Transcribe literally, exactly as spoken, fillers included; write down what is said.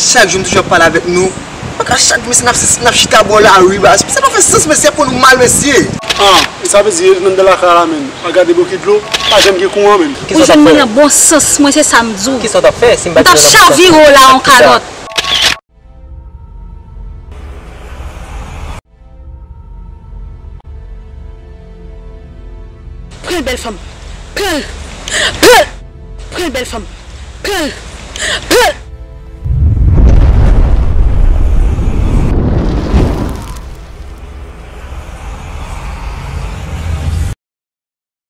Chak jou m toujou ap pale avèk nou. Paka chak mesye n ap, n ap chita bò lari, baz. Sa pa fè sans, mesye, pou nou mal, mesye. Ah, e sa vle di yo nan lakay la menm. Pa gade bokit dlo, pa janm gen kouran menm. Ou jwenn mwen nan bon sans, mwen se sa m di w. Kisa w t ap fè si m pa t jwenn nan bon sans? M t ap chavire w la an kalòt. Pran l, bèl fanm. Pran l. Pran l. Pran l, bèl fanm. Pran l. Pran l.